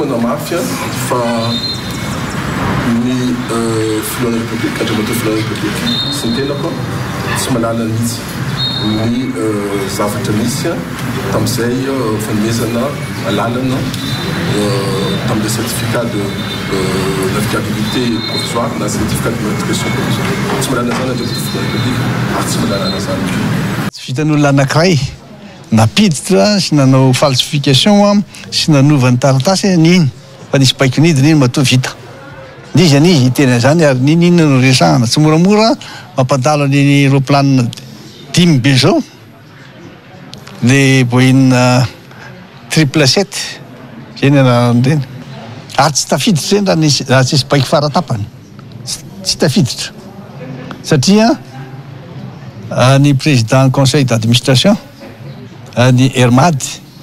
manamafy fa ny filohan'ny Repoblika, Andriamatoa filohan'ny Repoblika sy ny tenako tsy mahalala mihitsy ny zavatra nisy tamin'izay fanomezana alalana tamin'ilay certificat de navigabilité provisoire na certificat d'immatriculation provisoire. Tsy mahalala an'izany Andriamatoa filohan'ny Repoblika ary tsy mahalala an'izany koa. Tsy vitan'olona anankiray Nampiditra sy nanao falsification sy nanova ny taratasy anie iny fa nisy baiko nidina iny matoa vita. N'iza n'iza hiteny an'izany ary n'inon'inona no resahana. Tsy moramora mampandalo an'iny roplanina dimy be zao le Boeing triple sept zay ny anaran'ireny ary tsy tafiditra ireny raha nisy raha tsisy baiko faratapany. Tsy tafiditra satria ny président conseil d'administration ny Air Mad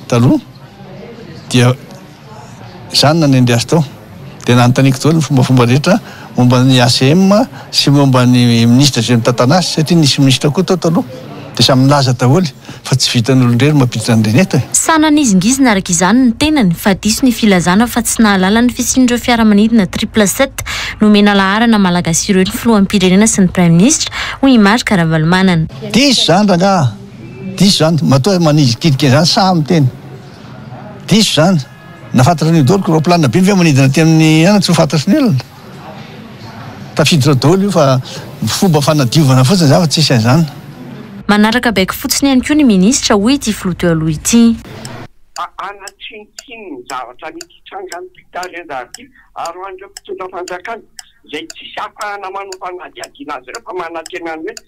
taloha dia za no nanendry azy tao dia nanontaniako daholo ny fombafomba rehetra momba ny ACM sy momba ny ministre izay mitantana azy satria nisy ministre koa tao taloha dia samy nilaza daholo fa tsy vitan'olon-drery mampiditra an'ireny eto e. Sahy nanizingizina araka izany ny tenany fa diso ny filazana fa tsy nahalala ny fisian'ireo fiaramanidina triple sept nomena laharana malagasy ireo ny filoham-pirenena sy ny praiminisitra, hoy i Marc Ravalomanana. Diso izany rangaha, diso izany, matoa manizikizika izany sahy miteny, diso izany, na fantatry ny daholo ko roplanina be ve manidina aty amin'ny ana tsy ho fantatry ny olona. Tafiditra ao daholo io fa fomba fanadiovana fotsiny izany fa tsisy an'izany. Manaraka baiko fotsiny ihany koa ny minisitra, hoy ity filoha teo aloha ity. Fa hanatsinotsinona ny zavatra mety hitranga amin'ity tarehin-javatra ity ary ho an'ireo mpitondra fanjakana izay tsisy ahafahana manao fanadihadiana azy ireo fa manantena ny hoe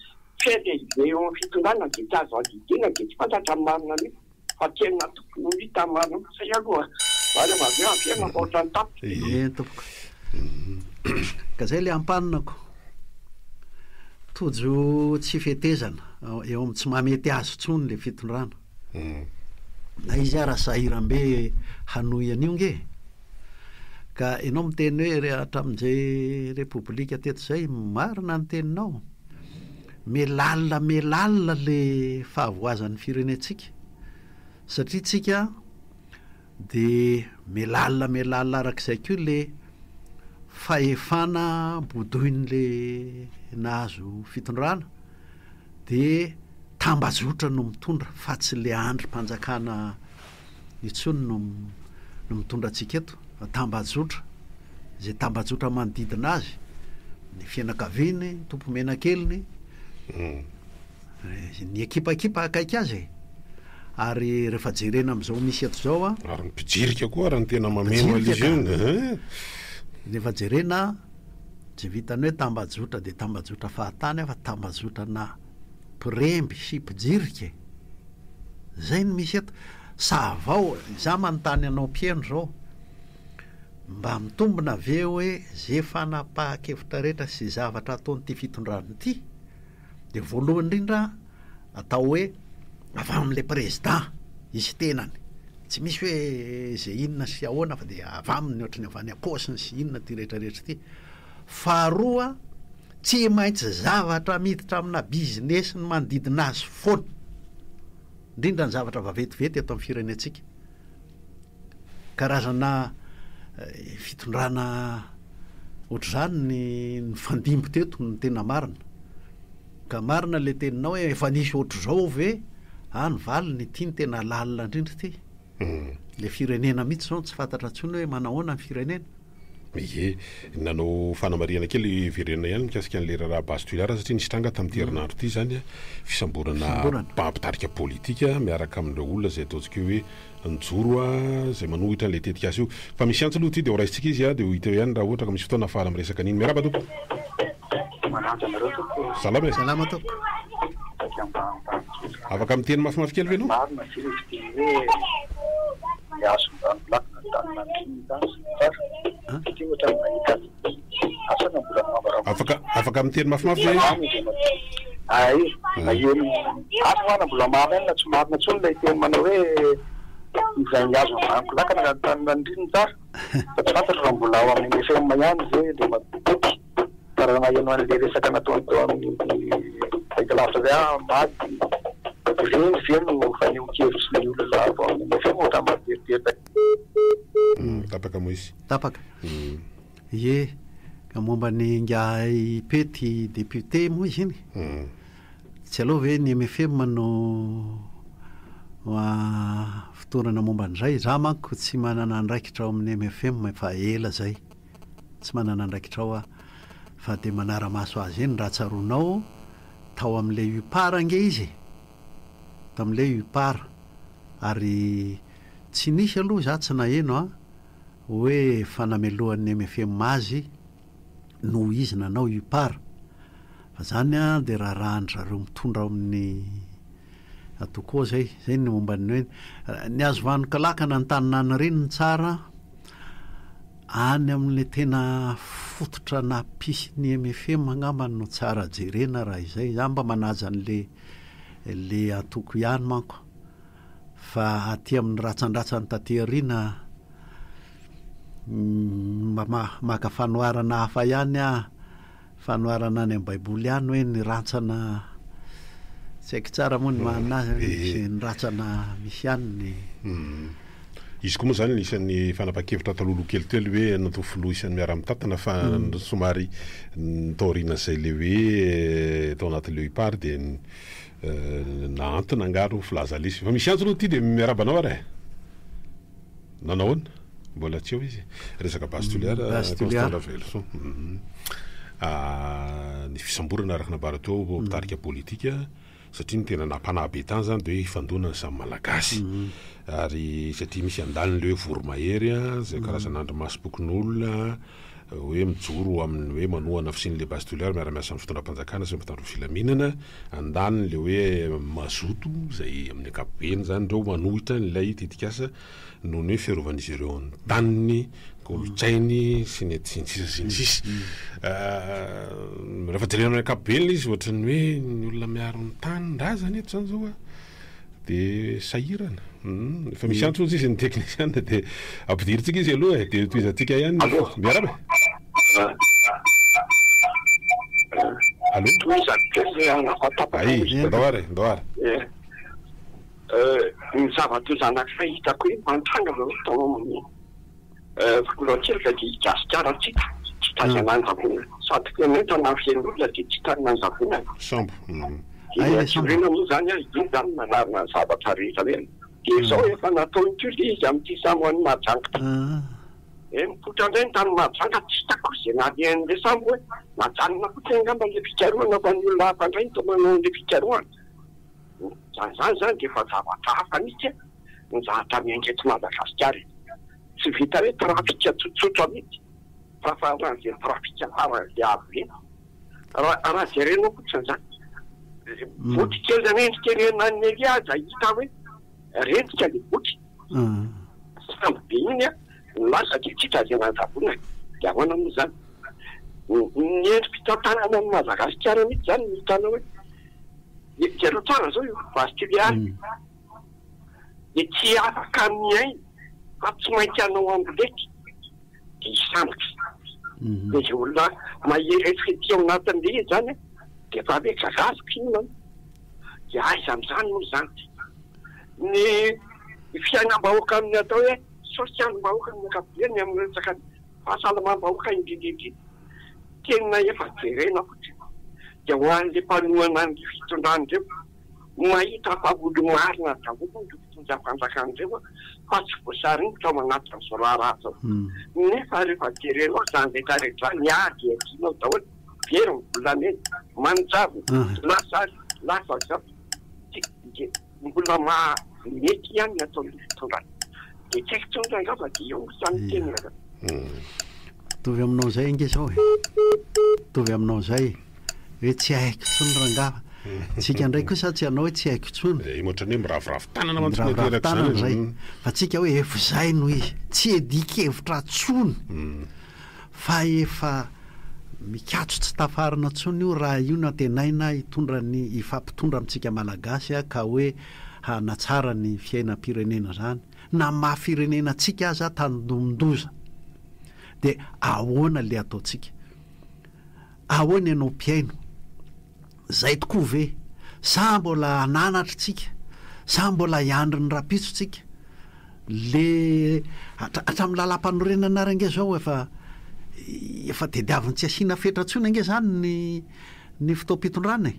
fe lehibe eo amin'ny fitondrana dia tsy azo adidiana dia tsy fantatra ny marina mihitsy. Fa tena tokony ho hita marina zay aloha za refa avy eo averina fa ohatran'ny tapitra. Eny tompoko. Ka zay le ampanonako. Tojo tsy fetezana eo amin'ny tsy mahamety azy intsony le fitondrana. Na izy ara sahiram-be hanohy an'io nge. Ka ianao miteny hoe hatramin'izay repoblika teto izay, marina ny teninao. Miha-lalina miha-lalina le fahavoazan'ny firenentsika satria tsika de miha-lalina miha-lalina arak'izay koa le fahefana bodoin'le nahazo fitondrana de tambajotra no mitondra fa tsy le andrim-panjakana intsony no no mitondra antsika eto fa tambajotra, izay tambajotra manodidina azy, ny fianakaviany, ny tompomenakeliny, ny ekipaekipa akaiky azy e! Ary rehefa jerena amin'izao misy eto izao an. Ary ny mpijirika koa ary ny tena mameno an'izy io eh. Rehefa jerena tsy vitan'ny hoe tambajotra dia tambajotra fahatany fa tambajotra-na mpiremby sy mpijirika e! Zay no misy eto. Savao, za manontany anao mpihaino zao, mba mitombina ve hoe ze fanapahan-kevitra rehetra sy zavatra ataon'ity fitondrana ity de voalohany indrindra atao hoe avy amin'le président izy tenany, tsy misy hoe ze inona sy ahoana fa de avy aminy ohatran'ny avy any am-paosiny sy inona ty rehetra rehetra ty. Faharoa, tsy maintsy zavatra miditra amina business ny manodidina azy foana, indrindra ny zavatra vaventiventy eto amin'ny firenentsika. Karazana fitondrana ohatr'izany ny nifandimby teto no tena marina. Ka marina ilay teninao hoe efa nisy ohatr'izao ve? Ah ny valiny, ity no tena lalina indrindra ity. Ilay firenena mihitsy izao no tsy fantatra intsony hoe manahoana ny firenena. Ie. Nanao fanamarihana kely hiverenana ihany mikasika an'ilay raharaha Base Toliara satria nisy tranga tamin'ity herinandro ity izany, fisamborana mpitarika politika miaraka amin'ireo olona izay ataontsika hoe nijoro izay manohitra an'ilay tetikasa io. Fa misy antso aloha ity dia ho raisintsika izy dia ho hita eo ihany raha ohatra ka misy fotoana ahafahana miresaka an'iny. Miarahaba tompoko. Manaja anareo tompoko. Salama e. Salama tompoko. Saika mba ambany kely. Afaka miteny mafimafy kely ve ianao? Marina ve ilay fiteny hoe ny hazon-drano Afaka afaka miteny mafimafy ve izy? Ay, naheno asa hoa na mbola marina ihany na tsy marina intsony ilay teny manao hoe izay nihazo ny vaniko lakana ka Antananarivo tsara fa tsy fantatro raha mbola ao amin'ny FM ihany ve ilay matoky fa raha naheno an'ilay resaka nataony tao amin'ny fahitalavitra izay aho omaly ireny ve no fanehoan-kevitry ny olona tao amin'ny FM ohatran'ny mamperitreritra. Tapaka moa izy. Tapaka. Ie, ka momba ny ingahy Pety député moa izy iny? Tsy aleo ve ny mfm no fotorana momba an'izay? Za manko tsy manana andraikitra ao amin'ny mfm efa ela zay. Tsy manana andraikitra ao aho fa dia manara-maso azy eny raha tsaroanao tao amin'ilay UPAR ange izy e! Tao amin'ilay UPAR ary tsy nisy aloha za tsy naheno an! hoe fanamelohan'ny mfm azy noho izy nanao UPAR fa zany an dia raharahan-dry zareo mitondra ao amin'ny antoko ao zay, zay ny momba ny hoe ny azo vanon-kalakana ny tany naniriny ny tsara any amin'ilay tena fototra nampisy ny mfm angamba no tsara jerena raha izay, za mba manaja an'le le antoko ihany manko. Fa aty amin'ny ratsandratsany taty aoriana mba maka fanoharana hafa ihany aho, fanoharana any amin'ny baiboly ihany hoe ny rantsana tsy haiko tsara moa ny maha anazy hoe ny rantsana misy ihany ny Izy koa moa izany anisan'ny fanapahan-kevitra talohaloha kely teo ilay hoe natao filoha isan'ny miara-mitantana fa somary taorian'izay ilay hoe tao anatin'ilay UPAR dia Nahantona angaha aloha filaza lesy. Efa misy antso aloha ity dia miarahaba anao ary e. Nanao ahoana? Mbola tsy eo izy. Resaka Base Toliara, Base Toliara. Constant Raveloson. Ny fisamborana araka ny nambara teo mpitarika politika satria ny tena nampanahy be tany zany dia hoe hifandona ny samy Malagasy. Ary satria misy andaniny le hoe voromahery izay karazana andrimasom-pokonolona hoe mijoro amin'ny hoe manohana fisian'ilay Base Toliara miara-miasa amin'ny fitondram-panjakana sy ny mpitandro ny filaminana, andaniny ilay hoe mazoto izay amin'ny ankapobeny izany ireo manohitra an'ilay tetikasa noho ny hoe fiarovan'izy ireo ny taniny, kolontsainy sy ny sy ny sisa sy ny sisa. Rehefa jerena amin'ny ankapobeny ilay izy ohatran'ny hoe ny olona miaro ny tanindrazany eto izany izao a. De sahirana. Hum, efa misy antso hozy izy ny teknisiana de ampidirintsika izy aloha e, de tohizantsika ihany. Allô. Miarahaba e. Allô. Tohizako kely le hanapatapaka Ay, izy. ndao ary, ndao ary. Eh, ny zava-doza anankiray hitako hoe mantranga zao tao amin'ny Voalohany dia i Gasikara tsy hita, tsy tazana anjavona. Sady feno entana feno olona dia tsy tazana anjavona. Sambo. Dia ny antsirina moa izany an, iny izany manarina ny zavatra rehetra hoe dia izao efa nataony koa ilay izy amin'ity sambo any Mahajanga ity. Eh, mipoitra indray ny tany Mahajanga, tsy hitako izay nalehan'ilay sambo hoe najanona fotsiny angamba ilay fikarohana fa ny olona hafa indray no toa manao an'ilay fikarohana. Izany izany dia efa zavatra hafa mihitsy ny zavatra miainga eto Madagasikara e. Tsy vita hoe trafika tsotsotra mihitsy fa faran'izay trafika faran'izay avo lenta. Raha raha jerenao fotsiny izany, botry kely rendrika ery ananona ery aza hita hoe rendrika ilay botry. Sambo be iny an, ny lasa dia tsy hita izay nanjavonany. Dia ahoana moa izany? Ny endri-pitantanana an'i Madagasikara mihitsy izany no hitanao hoe, jereo tsara izao io Base Tuléar io. dia tsy afaka miaina fa tsy maintsy hanao ambolety dia hisambotra. Dia izay olona mahery hetsika ao anatin'ilay izy izany dia efa hoe gagaziko inona an! Dia aiza amin'izany moa izany? Ny fiainam-bahoaka amin'ny atao hoe sosialim-bahoaka amin'ny ankapobeny amin'ny resaka fahasalamam-bahoaka indrindra indrindra tena efa jerena fotsiny dia ho an'ilay mpanohana an'ilay fitondrana ireo Mahita fa olo-marina daholo ireo mpitondra fanjakana ireo fa tsy voasaringotra ao anatin'izao raharaha izao. Nefa rehefa jerenao izany rehetra rehetra izany, ady adinao daholo, very ny volamena, manjavona, lasa ary, lasa izao. Dia mbola maha mety ihany ny ataon'ilay fitondrana. Dia tsy haiko intsony rangaha fa dia eo izany ny teny rangaha. Mitovy aminao izay ange izao e. Mitovy aminao izay. Hoe tsy haiko intsony rangaha. Tsika indray kosa tsy hanao hoe tsy haiko intsony. Eh, ohatran'ny hoe miraviravy tanana mantsy ny Miraviravy ateraka tanana izany. izay. Mm. Fa tsika hoe efa izay no izy. Tsy iadian-kevitra intsony. Mm. Fa efa mikatso tsy tafarina intsony io raha io no antenaina hitondra ny hifampitondra amintsika Malagasy ka hoe hanatsara ny fiainam-pirenena izany. Na maha firenena antsika aza tandindomin-doza. Dia ahoana le ataontsika? Ahoana ianao mpihaino? Zay tokoa ve? Sa mbola hananatra tsika? Sa mbola hiandry ny rahampitso tsika? Le hatramin'ny lalam-panorenana ary ange zao efa efa tediaviny tsy asiana fetra intsony ange zany ny ny fotoam-pitondrana e.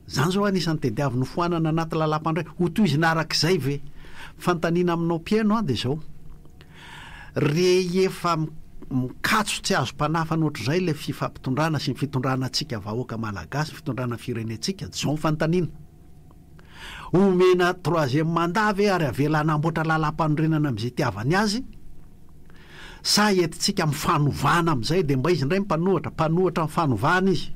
Zany zao anisan'ny tediaviny hofoanana anaty lalam-panorenana. Hotohizina arak'izay ve? Fanontaniana aminao mpihaino an dia zao, rehefa mikatso tsy azom-panafana ohatr'izay ilay fifampitondrana sy ny fitondrana antsika vahoaka malagasy, ny fitondrana ny firenentsika, zao ny fanontaniana. Omena troisième mandat ve ary avela hanamboatra lalam-panorenana amin'izay itiavany azy? Sa entintsika amin'ny fanovana amin'izay dia mba izy indray mpanohatra, mpanohatra amin'ny fanovana izy?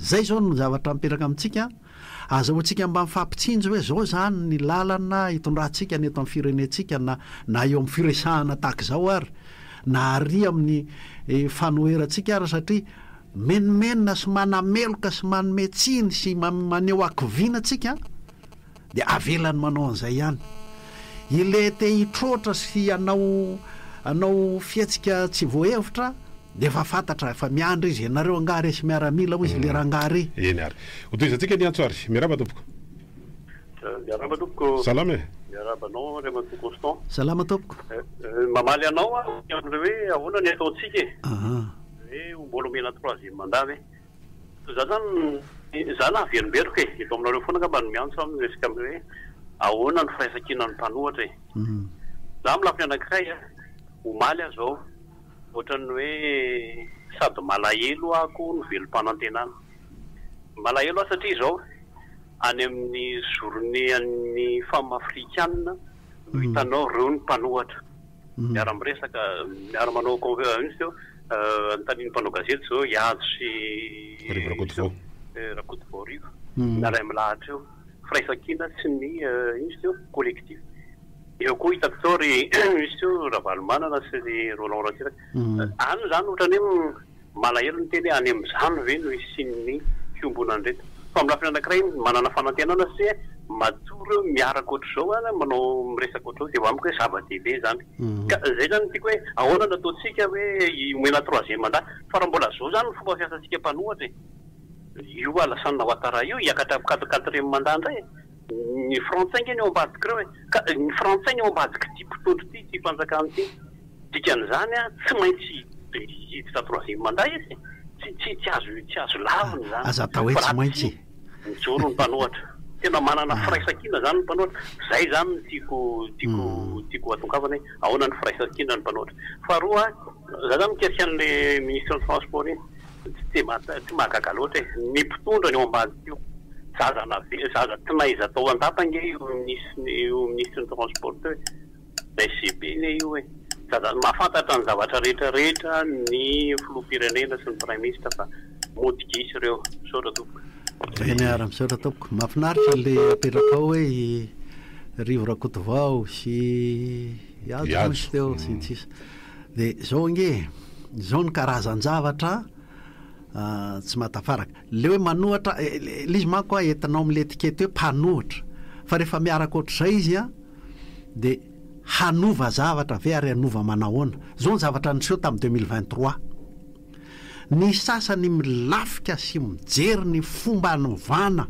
Izay izao no zavatra mipetraka amintsika, azahoantsika mba mifampitsinjo hoe izao izany ny lalana hitondrantsika ny eto amin'ny firenentsika na na eo amin'ny firesahana tahaka izao ary na ary amin'ny fanoherantsika ary satria Menomenona sy manameloka sy manome tsiny sy maneho hakiviana tsika dia avelany manao an'izay ihany. Ilay te hitroatra sy hanao hanao fihetsika tsy voahevitra dia efa fantatra, efa miandry izy, ianareo angaha resy miaramila hoy izy le rangaha re. Eny ary. Hotohizantsika ny antso ary. Miarahaba tompoko. Miarahaba tompoko. Salama e. Miarahaba anao Andriamatoa Constant. Salama tompoko. Mamaly anao aho amin'ilay hoe ahoana ny ataontsika e. Hoe ho mbola omena troisième mandat ve? Za zany, za nahaverimberiko e, eto aminareo foana angamba no miantso aho miresaka amin'ny hoe ahoana ny firaisankinan'ny mpanohatra e. Za amin'ny lafiny anankiray a, omaly aho zao ohatran'ny hoe sady malahelo aho koa no velom-panantenana. Malahelo aho satria izao, any amin'ny journée an'ny femmes africaines no hitanao ireo ny mpanohatra. Miara miresaka, miara manao confe, ino teo, anontanian'ny mpanao gazety izao i Hajo sy Rivo Rakotovao. Rakotovao Rivo, miara milahatra eo, firaisankina sy ny ino izy teo, collectif. Eo koa hitako tao ry ino izy teo, Ravalomanana sy ry Roland Ratsiraka. Any izany ohatran'ny hoe Malahelo ny teny hoe any amin'izany ve no hisian'ny fiombonan'ireto. Fa amin'ny lafiny anankiray manana fanantenana satria matoa ireo miaraka ohatr'izao ary manao miresaka ohatr'izao dia amiko hoe zava-dehibe izany. Ka izay izany no tiako hoe ahoana no ataontsika hoe omena troisième mandat. Fa raha mbola izao izany ny fomba fiasantsika mpanohatra e! Io Alassane Ouattara io hiakatra amin'ny quatrième mandat indray e! Ny frantsay ange no eo ambadik'ireo e! Ka ny frantsay no eo ambadik'ity mpitondra ity, ity fanjakana ity. Dikan'izany tsy maintsy hiditra troisième mandat izy e! Tsy tsy tsy azo tsy azo lavina izany. Aza atao hoe Fa tsy maintsy e! Mijoro ny mpanohatra. Tena manana firaisankina izany ny mpanohatra. Izay izany no tiako tiako tiako hatongavana hoe ahoana ny firaisankinan'ny mpanohatra. Faharoa, za izany mikasika an'ilay ministre ny transport iny, tsy dia maha tsy mahagaga loatra e! Ny mpitondra ny ao ambadika io. Zaza nave zaza tinaiza tao an-dapa ange io minisitry ny io ministre ny transport io e! SGB anie io e! Zaza mahafantatra ny zavatra rehetra rehetra ny filoham-pirenena sy ny praiminisitra fa mody gisa ireo. Misaotra tompoko. Eny ary, misaotra tompoko. Mahafinaritra le apetrakao hoe i Rivo Rakotovao sy i Hajo moa izy teo sy ny sisa. De zao ange e, zao ny karazan-javatra tsy mahatafaraka. Le hoe manohatra, le izy manko a entinao amle etikety hoe mpanohitra fa rehefa miaraka ohatr'izay izy a, dia hanova zavatra ve ary hanova manahoana? Izao ny zavatra niseho tamin'ny 2023. Ny sasany milafika sy mijery ny fomba hanovana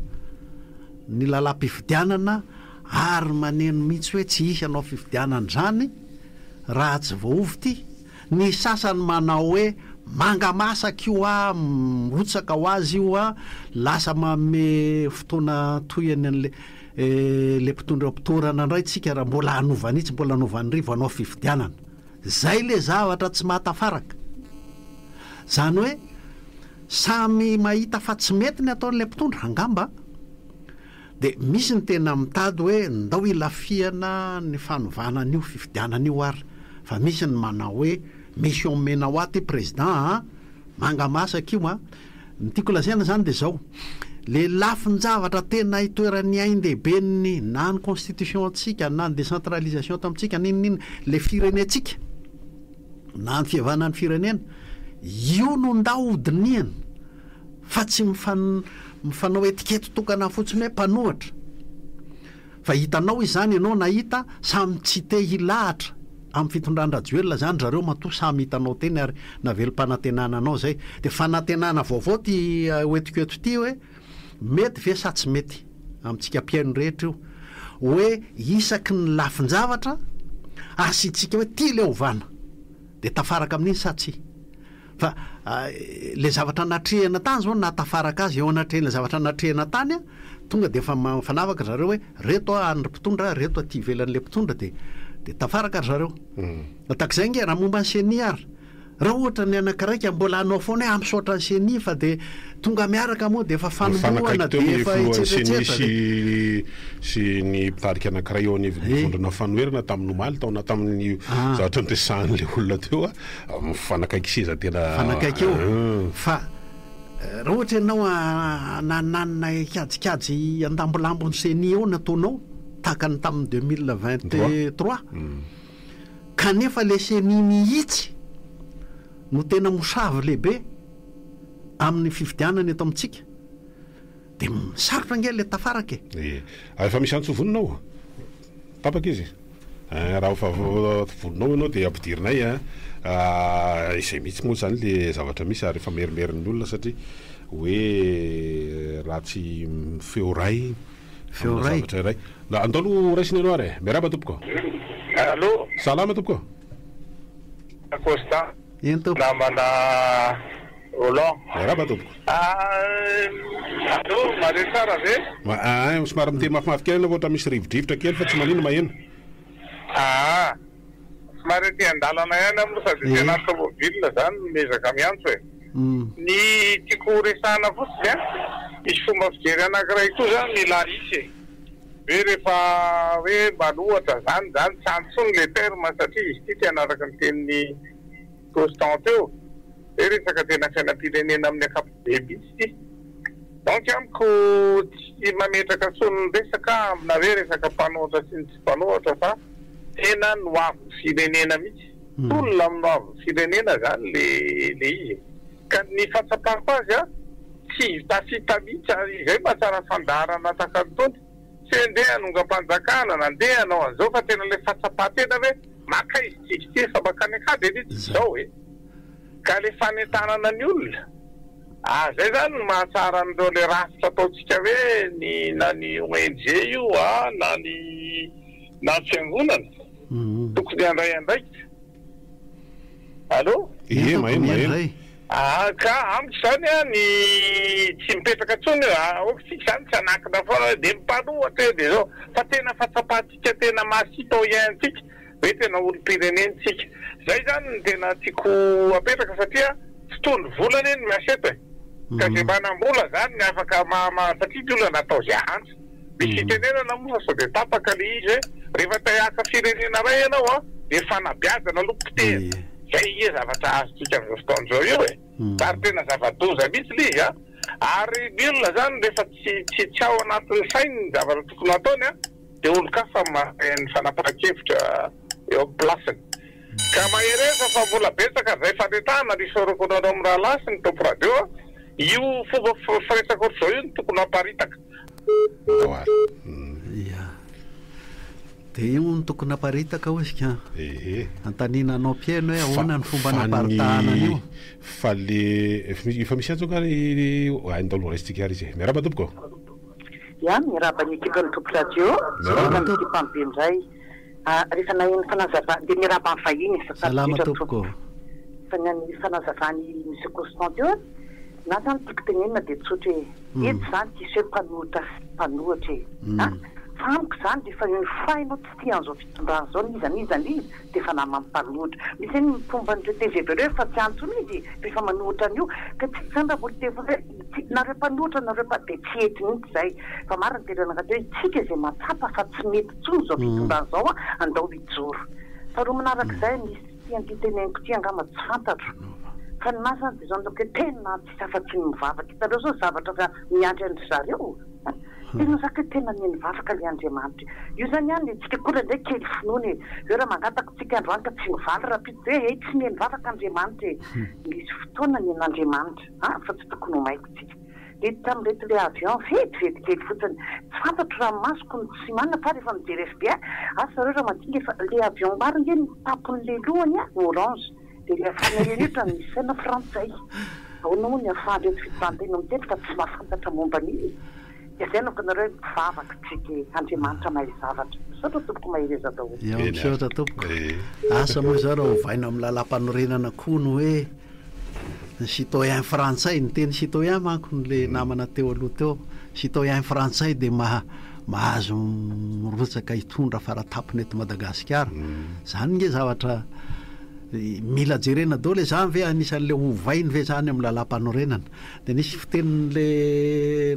ny lalam-pifidianana ary maneno mihitsy hoe tsy hisy hanao fifidianana izany raha tsy voaova ity. Ny sasany manao hoe manga masaka io a, mirotsaka ho azy io a, lasa manome fotoana tohiny an'le le mpitondra eo am-pitorana indray tsika raha mbola hanova an'itsy mbola hanova an'iry vao hanao fifidianana. Zay le zavatra tsy mahatafaraka. Zany hoe samy mahita fa tsy mety ny ataon'ilay mpitondra angamba. Dia misy ny tena mitady hoe ndao hilafihana ny fanovana an'io fifidianana io ary fa misy ny manao hoe mission omena ho ahy ty président a, manga masaka io a. Ny tiako lazaina zany dia zao, le lafin-javatra tena itoeran'ny ain-dehiben'ny na ny constitution antsika na ny décentralisation ato amintsika n'inon'inona, le firenentsika na ny fihavanan'ny firenena, io no ndao hodinihana. fa tsy mifanao etikety tokana fotsiny hoe mpanohatra fa hitanao izany ianao nahita samy tsy te hilahatra amin'ny fitondran-dRajoelina zany zareo matoa samy hitanao teny ary navelom-panantenana anao zay de fanantenana vaovao ty hoentiko eto ty hoe mety ve sa tsy mety amintsika mpihaino rehetra io. Hoe isaky ny lafin-javatra asiantsika hoe ty le ovana de tafaraka amin'iny sa tsia. Fa le zavatra natrehina tany zao nahatafaraka azy eo anatrehan'ilay zavatra natrehina tany an, tonga de efa mifanavaka ry zareo hoe reto any ry mpitondra, reto aty ivelan'le mpitondra de de tafaraka ry zareo. Tahak'izay ange raha momba ny ceni ary. Raha ohatra ny anankiray ka mbola hanao foana hoe hampisaotra ny ceni fa dia tonga miaraka moa dia efa fanombohana Mifanakaiky teo dia ny efa filohan'ny etsetra ceni etsetra dia. sy sy ny mpitarika anankiray eo anivon'ny Eh. vondrona fanoherana tamin'ny omaly tao anaty tamin'ny Ah. zavatra noresahan'ilay olona teo a, mifanakaiky seza tena Mifanakaiky eo Ah. fa raha ohatra ianao nananina kajikajy andambolambon'ny ceni eo nataonao tahaka ny tamin'ny 2023 Kanefa le ceni mihitsy no tena mosavy lehibe amin'ny fifidianana eto amintsika de sarotra ange le tafaraka e. Ie. Ary efa misy antso vonona ao? Tapaka izy? Ein, raha efa vonona ao ianao dia ampidirinay an. Izay mihitsy moa izany le zavatra misy ary efa merimerin'ny olona satria hoe raha tsy feo ray Feo ray. Zavatra iray. Na andao aloha ho raisina ianao ary e. Miarahaba tompoko. Allô. Salama tompoko. Constant. Eny tompoko. Namana Roland. Miarahaba tompoko. Allô, mahare tsara ve? Ah, somary miteny mafimafy kely ianao fa ohatra misy rivodrivotra kely fa tsy manino maheno. Ah, somary aty an-dalana ihany aho moa sady aty anaty tomobile zany no miezaka miantso e. Ny tiako ho resahana fotsiny an, misy fomba fijery anankiray koa zany mila ahitsy e. Hoe rehefa hoe manohatra zany zany tsy any intsony le terme satria izy ity tena araka ny tenin'i Constant teo hoe resaka tena fiainam-pirenena amin'ny ankapobeny mihitsy ity. Donc amiko tsy mametraka intsony ny resaka amina hoe resaka mpanohatra sy ny tsy mpanohatra fa tena ny hoavin'ny firenena mihitsy. Tolona amin'ny hoavin'ny firenena izany le le izy e. Ka ny fahatsapako azy an, tsy tafita mihitsy ary izay mahatsara fandaharana tahaka an'itony. Tsy hoe ndeha hanongam-panjakana na ndeha hanao an'izao fa tena ilay fahatsapan-tena hoe mankaiza isika ity, efa mankany an-kady anie tsika izao e. Ka le fanentanana ny olona, ah zay zany no mahatsara an'ireo le rafitra ataontsika hoe ny na ny ONG io ah na ny na ny fiangonana tokony handray andraikitra. Allô? Ie, maheno, maheno. Ah ka amiko zany ah ny tsy mipetraka intsony io ah, aoka isika zany tsy hanakina foana hoe de mpanohatra io de zao fa tena fahatsapantsika tena maha citoyen antsika hoe tena olom-pirenena isika. Zay zany no tena tiako apetraka satria tsy tondro vola anie ny miasa eto e. Ka zay manam-bola zany ny afaka ma ma satria ny olona natao zay ahantra. Misy fitenenana moa fa sao dia tapaka le izy hoe rehefa te haka firenena iray ianao an dia fanabeazana aloha potehina. Zay nge zavatra azontsika amin'izao fotoana izao io e. Ary tena zava-doza mihitsy le izy an. Ary ny olona zany rehefa tsy tsy tsy ao anatin'ny sainy ny zavatra tokony hataony an. dia olon-kafa mandray ny fanapahan-kevitra eo amin'ny place-ny. Ka mahereza fa mbola betsaka izay fanentanana ry isaorako anareo mirahalahy sy ny Top Radio a! Io fomba firesaka ohatr'izao io no tokony haparitaka. Ndao ary. Ia. Dia io no tokony haparitaka hozy ka. Ehe. Anontaniana anao mpihaino hoe Fa ahoana ny fomba fa ny anaparitahana an'io? fa le efa misy antso angaha ry ay ndao aloha raisintsika ary izy e. Miarahaba tompoko. Ya, miarahaba ny ekipan'ny Top Radio, Miarahaba. miarahaba ny ekipan'ny Bendray. Ah, rehefa naheno fanazavana, dia miarahaba ny vahiny e, azafady Salama indrindra tompoko. tompoko. Fa ny an'ny fanazavan'i Monsieur Constant teo an, na zany tiako tenenina dia tsotra e, eto zany tsisy hoe mpanohitra sy mpanohitra e, an, fa amiko zany rehefa une fois ianao tsy tia an'izao fitondrana izao n'iza n'iza n'iza dia efa naman'ny mpanohitra. Misy anie ny mpomba an'ireo tgv ireo efa tsy any intsony izy fa efa manohitra an'io, ka tsisy zany raha mbola te hoe Tsy, nareo mpanohitra nareo mpa, dia tsy hety mihitsy izay. Fa marina ny teneninareo teo hoe isika izay mahatsapa fa tsy mety intsony izao fitondrana izao an, andao hijoro. Faharoa manaraka izay, misy tian'ity teneniko ity angamba tsy fantatro. Fa ny maha izany dia izao ny ataoko hoe tena tsisy afa-tsy ny mivavaka. Hitanareo izao ny zavatra fa miandry an-dry zareo an. Tena zaka hoe tena mihaino vavaka ilay Andriamanitra. Io izany an, ny antsika koa indraindray kely finoana e. Hoe raha mangataka isika androany ka tsy mivaly rahampitso dia hoe tsy mihaino vavaka Andriamanitra e. Misy fotoana ny an'Andriamanitra. An, fa tsy tokony ho maika tsika. Dia tamin'ireto ilay avion vetivety kely fotsiny. Tsy fantatro raha ny masoko no tsy manana fa rehefa mijery FBI, asa zareo raha mandinika fa ilay avion maro ange ny tampon'ilay lohany an, orange. Dia ilay ahafahana eny otrany misy saina frantsay. Ahoana moa ny ahafahan'ireto fitondran-tena miteny fa tsy mahafantatra momba an'iny? Dia izay no anareo hoe mpivavaka tsika e, Andriamanitra mahay zavatra. Misaotra tompoko mahereza daholo. Eo misaotra tompoko. Asa moa izao raha ovaina amin'ny lalam-panorenana koa ny hoe ny citoyen frantsay, ny teny citoyen manko ny le namana teo aloha teo, citoyen frantsay dia maha mahazo mirotsaka hitondra faratapony eto Madagasikara. Izany nge zavatra mila jerena daholo e, izany ve anisan'le ovainy ve izany amin'ny lalam-panorenana? Dia nisy fitenin'le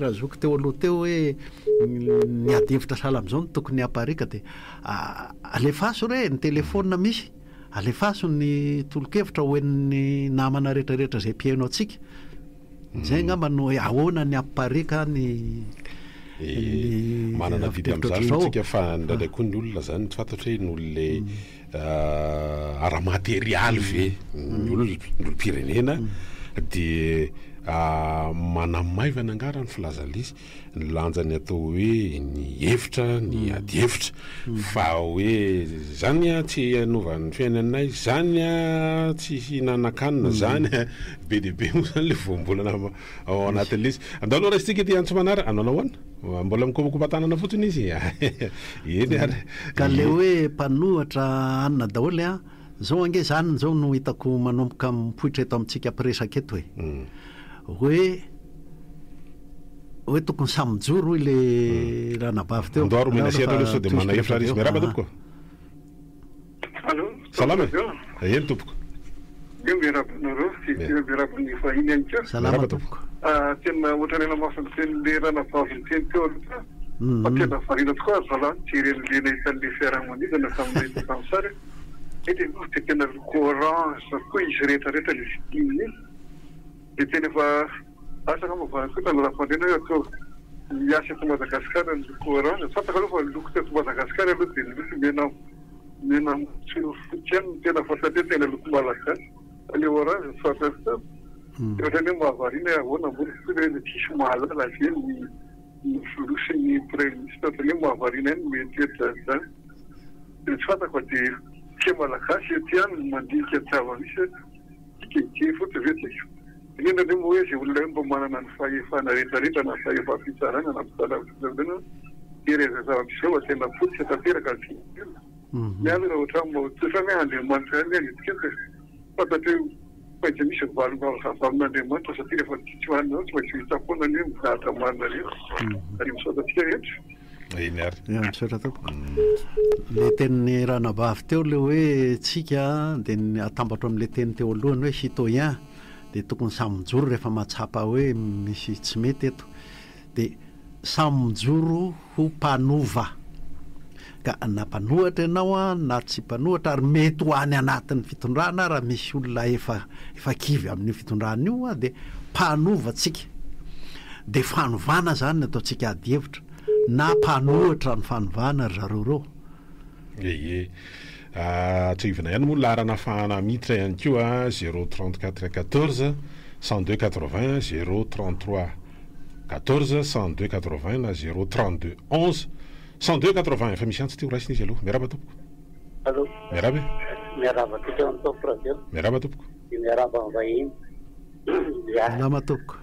razoky teo aloha teo hoe ny ady hevitra sahala amin'izao no tokony hapariaka dia alefaso re ny telefaonina misy, alefaso ny tolo-kevitra ho en'ny namana rehetra rehetra izay mpihaino antsika. Izay angamba no hoe ahoana ny hampipariaka ny ny Manana adidy amin'izany moa tsika fa indraindray koa ny olona izany tsy fantatro hoe noho le ara-materialy ve ny olona, ny olom-pirenena dia manamaivana angaha raha ny filazan'ilay izy ny lanjan'ny atao hoe ny hevitra, ny adihevitra fa hoe zany an tsy hanova ny fiainanay, zany an tsy hihinanan-kanina, zany an, be dia be moa zany ilay voambolana ao anatin'ilay izy. Andao aloha raisintsika ity antso manaraka, hanao ahoana? Mbola mikopakopa-tanana fotsiny izy. Eny ary. Ka le hoe mpanohatra anona daholo an, zao ange zany zao no hitako manomboka mipoitra eto amintsika mpiresaka eto e. Hoe hoe tokony samy mijoro hoy le ranabavy teo. Andao ary omena sehatra aloha sao dia manana hevitra ary izy. Miarahaba tompoko. Allô, Salama e. Eny tompoko. Eo miarahaba anareo sy eo miarahaba ny vahiny ihany koa. Salama tompoko. Ah, tena ohatran'ny nanamafy ny tenin'ilay ranabavy niteny teo aloha teo fa tena variana tokoa ry zalahy nijery an'ilay nahita an'ilay fiaramanidina tamin'ny nahita tamin'ny sary. Eny aloha dia tena loko orange koa izy rehetra rehetra ilay victime iny. Dia tena efa asa angamba vanim-potoana ny raha-pandriana hoe atao miasa eto Madagasikara ny loko orange. Tsy fantako aloha fa ny loko teto Madagasikara aloha dia ny loko mena mena maitso fotsy ihany no tena fantatro hoe tena loko malagasy. Fa ilay orange tsy fantatro tsara. Dia ohatran'ny hoe mahavariana hoe ahoana moa izy ity hoe tsisy mahalala ve ny ny filoha sy ny praiminisitra. Ohatran'ny hoe mahavariana ihany ny mieritreritra an'izany. Dia tsy fantako fa dia isika malagasy eto ihany no mandinika ny zava-misy hoe Tsika hijery fotsiny ve tsika? Indrindra indrindra moa hoe izay olona hoe mba manana ny fahefana rehetra rehetra na fahefam-pitsarana na mpitandro filaminana dia ireo izay zava-misy izao fa tena potika tanteraka ny firenena. Ny ahy aloha raha ohatran'ny mba ohatran'ny hoe Andriamanitra ihany ny antsika e. Fantatro hoe tsy maintsy misy valim-bavaka avy amin'Andriamanitra satria rehefa tsy manana izany tsy maintsy ho hita foana ny hoe mizahatra marina rehetra. Ary misaotra antsika rehetra. Eny ary. Ya, misaotra tompoko. Le tenin'ny ranabavy teo le hoe tsika dia ny atambatro amin'le teny teo alohany hoe citoyen dia tokony samy mijoro rehefa mahatsapa hoe misy tsy mety eto. Dia samy mijoro ho mpanova. Ka na mpanohatra ianao na tsy mpanohatra ary mety ho any anatin'ny fitondrana raha misy olona efa efa kivy amin'io fitondrana io dia mpanova tsika. Dia fanovana izany no ataontsika adihevitra. Na mpanohitra ny fanovana ry zareo ireo. Ee. Tsiahivina ihany moa ny laharana ahafahana miditra ihany koa, zéro 34 14 102 80, zéro 33 14 102 80 na zéro 32 11 102 80. Efa misy antso ity ho raisina izy aloha. Miarahaba tompoko. Allô. Miarahaba e. Miarahaba antsika ao amin'ny Top Radio. Miarahaba tompoko. Dia miarahaba ny vahiny. Salama tompoko.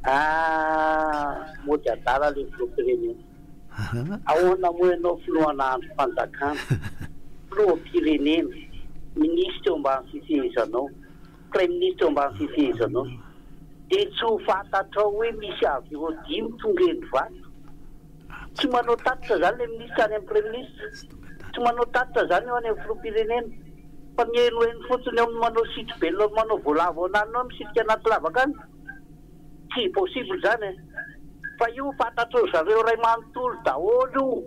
Ah, mody adala le filoham-pirenena. Ahoana moa ianao filohana andrim-panjakana, filoham-pirenena, minisitra eo ambany fifehezanao, praiminisitra eo ambany fifehezanao, dia tsy ho fantatrao hoe misy avion dimy tonga eny Ivato? Tsy manao tatitra izany le minisitra any amin'ny praiminisitra? Tsy manao tatitra izany eo any amin'ny filoham-pirenena? Fa mihenoheno fotsiny eo manao sitro-belona manao voalavo ananona eo misitrika anaty lavaka any? Tsy possible zany e! Fa io fantatry zareo ray manontolo daholo io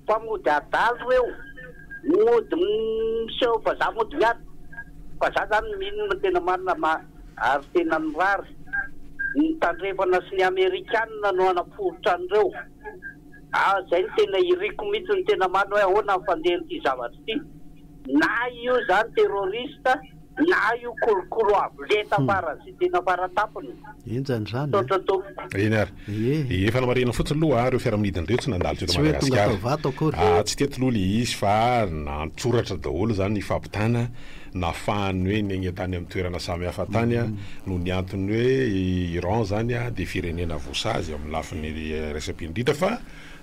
fa mody adala reo, mody miseho fa za mody miady fa za zany mino ny tena marina ma ary tena mirary ny tandrefana sy ny amerikana no hanaporitra an'ireo ah zay no tena iriko mihitsy ny tena marina hoe ahoana ny fandehan'ity zavatra ity na io zany terroriste. Na io kolokolo avo lenta faran'izay tena faratampony. Henjana izany an. Misaotra tompoko. Eny ary. Ie. Ie, fanamarihana fotsiny aloha, ireo fiaramanidina ireo tsy nandalo teto Tsy hoe tonga Madagasikara. tao Vato akory. Ah, tsy teto aloha ilay izy fa an-tsoratra daholo izany ny fampitana nahafahany hoe niainga tany amin'ny toerana samy hafa tany noho ny antony hoe Iran izany dia firenena voasazy amin'ny lafiny iraisam-pirenena indrindra fa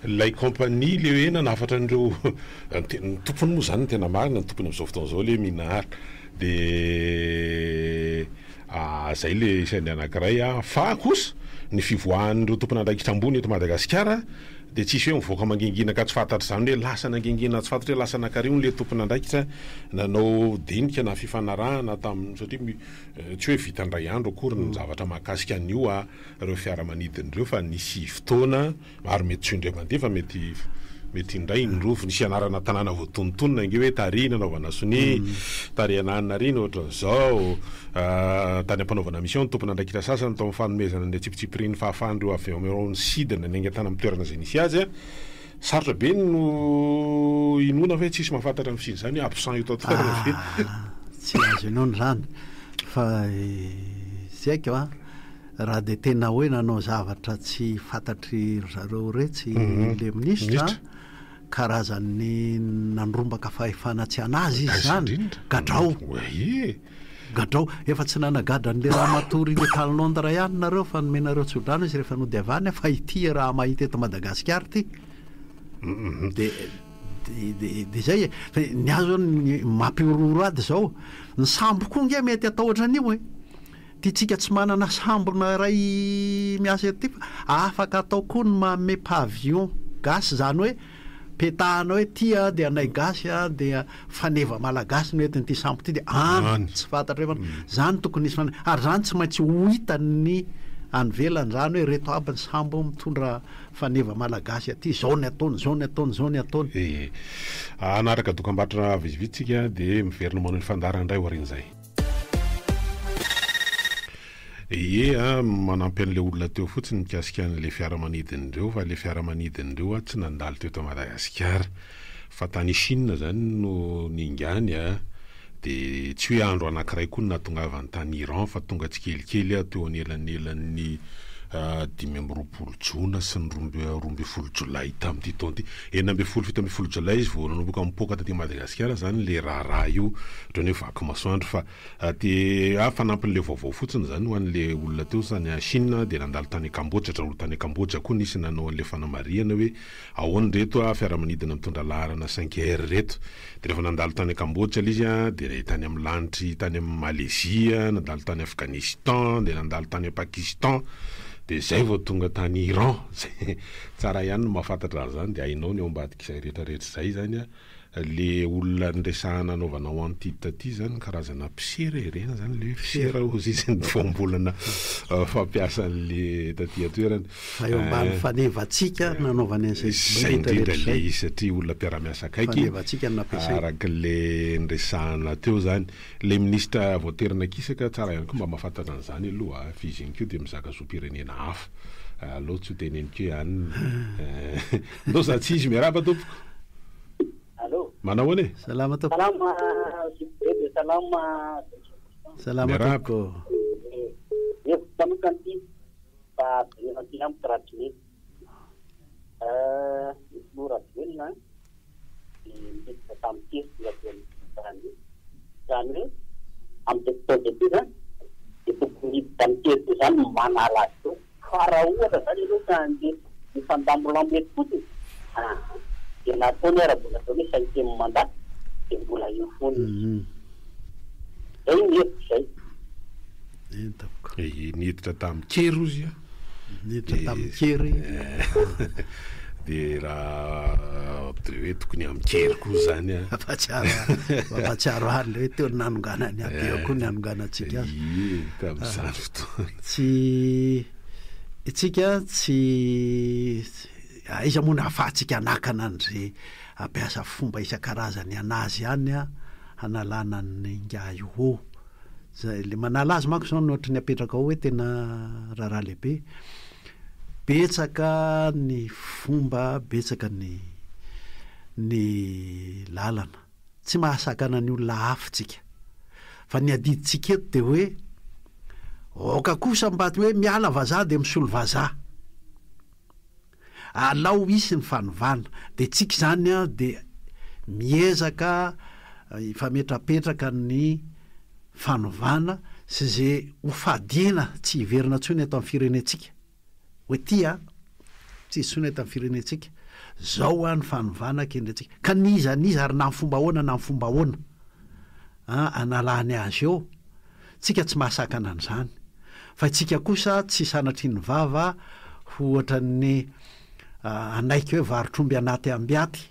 Ilay compagnie le hoe nanafatra an'ireo ny tompony moa zany ny tena marina, ny tompony amin'izao fotoana izao le Minahar de zay le isan'ny anankiray a, fa kosa ny fivoahan'ireo tompon'andraikitra ambony eto Madagasikara de tsisy hoe mivoaka mangingina ka tsy fantatra izany hoe lasa nangingina tsy fantatra hoe lasa nankary hono le tompon'andraikitra nanao dinika na fifanarahana tamin'ny satria tsy hoe vita indray andro akory ny zavatra mahakasika an'io a. ireo fiaramanidina ireo fa nisy fotoana ary mety tsy ho indray mandeha fa mety mety indray indroa nisy anarana tanàna voatonontonona ange hoe tary nanaovana sonia, tary ananona ary ny ohatran'izao, tany am-panaovana mission ny tompon'andraikitra sasany tao amin'ny fanomezana ny antsipitsipirian'ny fahafahan'ireo avion ireo nisidina niainga tany amin'ny toerana izay nisy azy. Sarotra be no inoana hoe tsisy mahafantatra ny fisian'izany hoe absent eto an-toerana ve? Tsy azo inoana izany fa tsy haiko an. Raha dia tena hoe nanao zavatra tsy fantatry ry zareo iretsy le minisitra, karazan'ny nandrombaka fahefana tsy an'azy izy izany, gadrao. Gadrao. Efa tsy nanagadra an'le ramatoa ry le tany Londres ihany nareo fa nomenareo tsodrano izy rehefa nody avy any fa ity raha mahita eto Madagasikara ity. Dia dia izay e. Fa ny ahy zao ny mampihorohoro ahy dia izao, ny sambo koa nge mety atao ohatran'io e. Ty tsika tsy manana sambo na iray miasa eto ty fa afaka atao koa ny manome pavillon gasy zany hoe petahana hoe ty a de anay gasy a dia faneva malagasy no entin'ity sambo ty de any tsy fantatra hoe zany tokony hisy ary zany tsy maintsy ho hitan'ny any ivelany zany hoe reto aby ny sambo mitondra faneva malagasy aty zao ny ataony zao ny ataony zao ny ataony. Ee. Hanaraka dokambarotra vitsivitsy tsika dia miverina manohy ny fandaharana indray aorian'izay. Ie a, manampy an'ilay olona teo fotsiny mikasika an'ilay fiaramanidina ireo fa ilay fiaramanidina ireo a tsy nandalo teto Madagasikara fa tany Chine zany no ningany a, de tsy hoe andro anankiray koa no nahatongavany tany Iran fa tonga tsikelikely a teo anelanelan'ny 25 jona sy ny 12 jolay tamin'ity taona ity, 16 17 jolay izy vao nanomboka nipoaka taty Madagasikara zany ilay raharaha io, ohatran'ny hoe vaky masoandro fa Dia fanampin'ilay vaovao fotsiny izany ho an'ilay olona teo tany Chine dia nandalo tany Cambodge, hatramin'ny tany Cambodge koa nisy nanao an'ilay fanamarihana hoe ahoana ireto fiaramanidina mitondra laharana cinq R ireto. Dia rehefa nandalo tany Cambodge ilay izy dia tany amin'ny lanitry tany amin'ny Malaisie, nandalo tany Afghanistan, dia nandalo tany Pakistan, dia izay vao tonga tany Iran. Tsara ihany ny mahafantatra an'izany dia hainao ny ao ambadik'izay rehetrarehetra izay izany. Le olona niresahana anaovana ho an'ity taty zany karazana mpisera e, ireny zany le hoe mpisera hozy izy ny voambolana fampiasa an'le taty an-toerana. Fa eo ambany fanevantsika nanaovany an'izay Izay indrindra le izy satria olona mpiara-miasa akaiky Fanevantsika no nampiasaina. araka le niresahana teo zany. Le minisitra voatery nakisaka tsara ihany koa mba mahafantatra an'izany aloha fa izy iny koa dia mizaka zom-pirenena hafa. Aleo tsy ho teneniko hoe any. Ndao za tsy izy, miarahaba tompoko. Allô. Manao ahoana e? Salama tompoko. Salama Zokibe, salama Salama Miarahaba. tompoko. Hevitra manokana ity fa jerena aty amiko Rajoelina. Euh, ny filoha Rajoelina dia niditra tamin'ny tery tonga teo amin'ny fitondrana io. Izany hoe amin'izao fotoana izao ity izany dia tokony hiditra amin'ny tery koa izany manala azy eo. Fa raha ohatra izany ianao ka handeha hifandambolambo eto fotsiny, aa dia na ataony ara mbola ataony hoe cinquième mandat dia mbola eo foana izy. Izay ny hevitro izay. Eny tompoko. Ee, niditra tamin-kery ozy a. Niditra tamin-kery. Dia raha dia hoe tokony amin-kery koa izany an. Mampahatsiaro ahy, mampahatsiaro ahy ilay hoe teo ny nanonganany ahy, teo koa ny nanonganantsika azy. Ie, tamin'izany fotoana. Tsy, isika tsy, aiza moa no ahafahantsika hanakana an'izay hampiasa fomba isan-karazany an'azy ihany an, hanalana an'ingahy io. Zay, le manala azy manko zao no ohatry ny apetraka ao hoe tena raharaha lehibe. Betsaka ny fomba, betsaka ny ny lalana. Tsy mahasakana ny olona hafa tsika. Fa ny adidintsika eto dia hoe aoka kosa mba hoe miala vazaha dia misolo vazaha. Alao hisy ny fanovana. Dia tsika izany an dia miezaka hifametrapetraka ny fanovana sy ze ho fadiana tsy hiverina intsony eto amin'ny firenentsika. Hoe ty an, tsy hisy intsony eto amin'ny firenentsika. Zao an ny fanovana kendrentsika. Ka n'iza n'iza ary na amin'ny fomba ahoana na amin'ny fomba ahoana an analany azy eo, tsika tsy mahasakana an'izany. Fa itsika kosa tsy sanatrian'ny vava ho ohatran'ny hanaiky hoe varotr'omby anaty ambiaty.